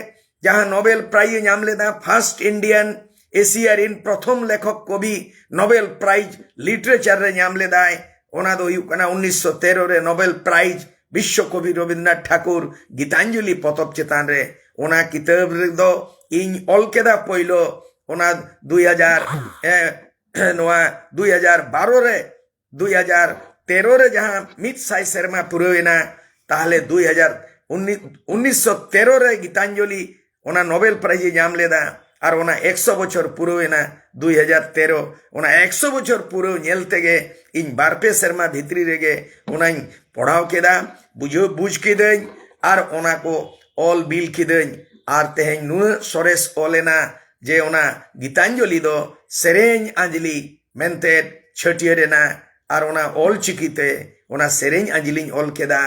ᱡᱟᱦᱟᱸ ᱱᱳᱵᱮᱞ ᱯᱨᱟᱭᱤᱡᱽ ᱮ ᱧᱟᱢ ᱞᱮᱫᱟ, first Indian ᱮᱥᱤᱭᱟ ᱨᱤᱱ ᱯᱨᱚᱛᱷᱚᱢ ᱞᱮᱠᱷᱚᱠ ᱠᱚᱵᱤ ᱱᱳᱵᱮᱞ ᱯᱨᱟᱭᱤᱡᱽ ᱞᱤᱴᱟᱨᱮᱪᱟᱨ ᱨᱮ ᱧᱟᱢ ᱞᱮᱫᱟᱭ᱾ ᱚᱱᱟ ᱫᱚ ᱦᱩᱭᱩᱜ ᱠᱟᱱᱟ ᱩᱱᱤᱥᱥᱚ ᱛᱮᱨᱚ ᱨᱮ ᱱᱳᱵᱮᱞ ᱯᱨᱟᱭᱤᱡᱽ ᱵᱤᱥᱥᱚ ᱠᱚᱵᱤ ᱨᱚᱵᱤᱱᱫᱨᱚᱱᱟᱛᱷ ᱴᱷᱟᱠᱩᱨ ᱜᱤᱛᱟᱧᱡᱚᱞᱤ ᱯᱚᱛᱚᱵ ᱪᱮᱛᱟᱱ ᱨᱮ᱾ ᱚᱱᱟ ᱠᱤᱛᱟᱹᱵ ᱨᱮᱫᱚ ᱤᱧ ᱚᱞ ᱠᱮᱫᱟ ᱯᱳᱭᱞᱳ, ᱚᱱᱟ ᱫᱩᱭ ᱦᱟᱡᱟᱨ, ᱮ, ᱱᱚᱣᱟ ᱫᱩᱭ ᱦᱟᱡᱟᱨ ᱵᱟᱨᱚ ᱨᱮ, ᱫᱩᱭ ᱦᱟᱡᱟᱨ ᱛᱮᱨᱚ ᱨᱮ ᱡᱟᱦᱟᱸ ᱢᱤᱫ ᱥᱟᱭ ᱥᱮᱨᱢᱟ ᱯᱩᱨᱟᱹᱣ ᱮᱱᱟ, ᱛᱟᱦᱞᱮ ᱫᱩᱭ ᱦᱟᱡᱟᱨ ᱩᱱᱤᱥ, ᱩᱱᱤᱥᱥᱚ ᱛᱮᱨᱚ ᱨᱮ ᱜᱤᱛᱟᱧᱡᱚᱞᱤ ᱚᱱᱟ ᱱᱳᱵᱮᱞ ᱯᱨᱟᱭᱤᱡᱽ ᱮ ᱧᱟᱢ ᱞᱮᱫᱟ᱾ ᱟᱨ ᱚᱱᱟ ᱮᱠᱥᱚ ᱵᱚᱪᱷᱚᱨ ᱯᱩᱨᱟᱹᱣ ᱮᱱᱟ ᱫᱩᱭ ᱦᱟᱡᱟᱨ ᱛᱮᱨᱚ᱾ ᱚᱱᱟ ᱮᱠᱥᱚ ᱵᱚᱪᱷᱚᱨ ᱯᱩᱨᱟᱹᱣ ᱧᱮᱞ ᱛᱮᱜᱮ ᱤᱧ ᱵᱟᱨ ᱯᱮ ᱥᱮᱨᱢᱟ ᱵᱷᱤᱛᱨᱤ ᱨᱮᱜᱮ ᱚᱱᱟᱧ ᱯᱚᱲᱦᱟᱣ ᱠᱮᱫᱟ, ᱵᱩᱡᱷᱟᱹᱣ, ᱵᱩᱡᱽ ᱠᱤᱫᱟᱹᱧ᱾ ᱟᱨ ᱚᱱᱟ ᱠᱚ ᱚᱞ ᱵᱤᱞ ᱠᱤᱫᱟᱹᱧ᱾ ᱟᱨ ᱛᱮᱦᱮᱧ ᱱᱩᱱᱟᱹᱜ ᱥᱚᱨᱮᱥ ᱚᱞ ᱮᱱᱟ ᱡᱮ ᱚᱱᱟ ᱜᱤᱛᱟᱧᱡᱚᱞᱤ ᱫᱚ ᱥᱮᱨᱮᱧ ᱟᱸᱡᱽᱞᱤ ᱢᱮᱱᱛᱮ ᱪᱷᱟᱹᱴᱭᱟᱹᱨ ᱮᱱᱟ᱾ ᱟᱨ ᱚᱱᱟ ᱚᱞ ᱪᱤᱠᱤᱛᱮ ᱚᱱᱟ ᱥᱮᱨᱮᱧ ᱟᱸᱡᱽᱞᱤᱧ ᱚᱞ ᱠᱮᱫᱟ᱾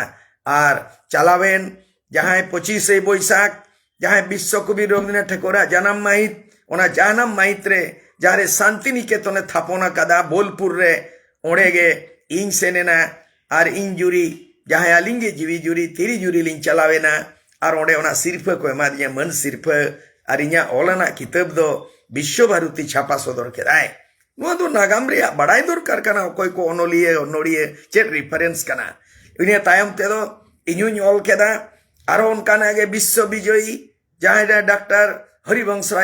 ᱟᱨ ᱪᱟᱞᱟᱣᱮᱱ ᱡᱟᱦᱟᱸᱭ ᱯᱚᱸᱪᱤᱥᱮ ᱵᱳᱭᱥᱟᱠᱷ, ᱡᱟᱦᱟᱸᱭ ᱵᱤᱥᱥᱚ ᱠᱚᱵᱤ ᱨᱚᱵᱤᱱᱫᱨᱚᱱᱟᱛᱷ ᱴᱷᱟᱹᱠᱩᱨᱟᱜ ᱡᱟᱱᱟᱢ ᱢᱟᱹᱦᱤᱛ, ᱚᱱᱟ ᱡᱟᱱᱟᱢ ᱢᱟᱹᱦᱤᱛ ᱨᱮ ᱡᱟᱦᱟᱸ ᱨᱮ ᱥᱟᱱᱛᱤ ᱱᱤᱠᱮᱛᱚᱱᱮ ᱛᱷᱟᱯᱚᱱ ᱟᱠᱟᱫᱟ ᱵᱳᱞᱯᱩᱨ ᱨᱮ, ᱚᱸᱰᱮ ᱜᱮ ᱤᱧ ᱥᱮᱱ ᱮᱱᱟ᱾ ᱟᱨ ᱤᱧ ᱡᱩᱨᱤ, ᱡᱟᱦᱟᱸᱭ ᱟᱹᱞᱤᱧ ᱜᱮ ᱡᱤᱣᱤ ᱡᱩᱨᱤ, ᱛᱤᱨᱤ ᱡᱩᱨᱤ ᱞᱤᱧ ᱪᱟᱞᱟᱣ ᱮᱱᱟ᱾ ᱟᱨ ᱚᱸᱰᱮ ᱚᱱᱟ ᱥᱤᱨᱯᱷᱟᱹ ᱠᱚ ᱮᱢᱟᱫᱤᱧᱟ, ᱢᱟᱹᱱ ᱥᱤᱨᱯᱷᱟᱹ᱾ ᱟᱨ ᱤᱧᱟᱹᱜ ᱚᱞ ᱟᱱᱟᱜ ᱠᱤᱛᱟᱹᱵ ᱫᱚ ᱵᱤᱥᱥᱚ ᱵᱷᱟᱨᱚᱛᱤ ᱪᱷᱟᱯᱟ ᱥᱚᱫᱚᱨ ᱠᱮᱫᱟᱭ᱾ ᱱᱚᱣᱟ ᱫᱚ ᱱᱟᱜᱟᱢ ᱨᱮᱭᱟᱜ ᱵᱟᱲᱟᱭ ᱫᱚᱨᱠᱟᱨ ᱠᱟᱱᱟ, ᱚᱠᱚᱭ ᱠᱚ ᱚᱱᱚᱞᱤᱭᱟᱹ, ᱚᱱᱚᱲᱤᱭᱟᱹ, ᱪᱮᱫ ᱨᱮᱯᱷᱟᱨᱮᱱᱥ ᱠᱟᱱᱟ᱾ ᱤᱱᱟᱹ ᱛᱟᱭᱚᱢ ᱛᱮᱫᱚ ᱤᱧ ᱦᱚᱧ ᱚᱞ ᱠᱮᱫᱟ᱾ ᱟᱨᱦᱚᱸ ᱚᱱᱠᱟᱱᱟᱜ ᱜᱮ ᱵᱤᱥᱥᱚ ᱵᱤᱡᱚᱭᱤ, ᱡᱟᱦᱟᱸᱭ ᱫᱚ ᱰᱟᱠᱛᱟᱨ ᱦᱚᱨᱤᱵᱚᱝᱥ ᱨᱟᱭ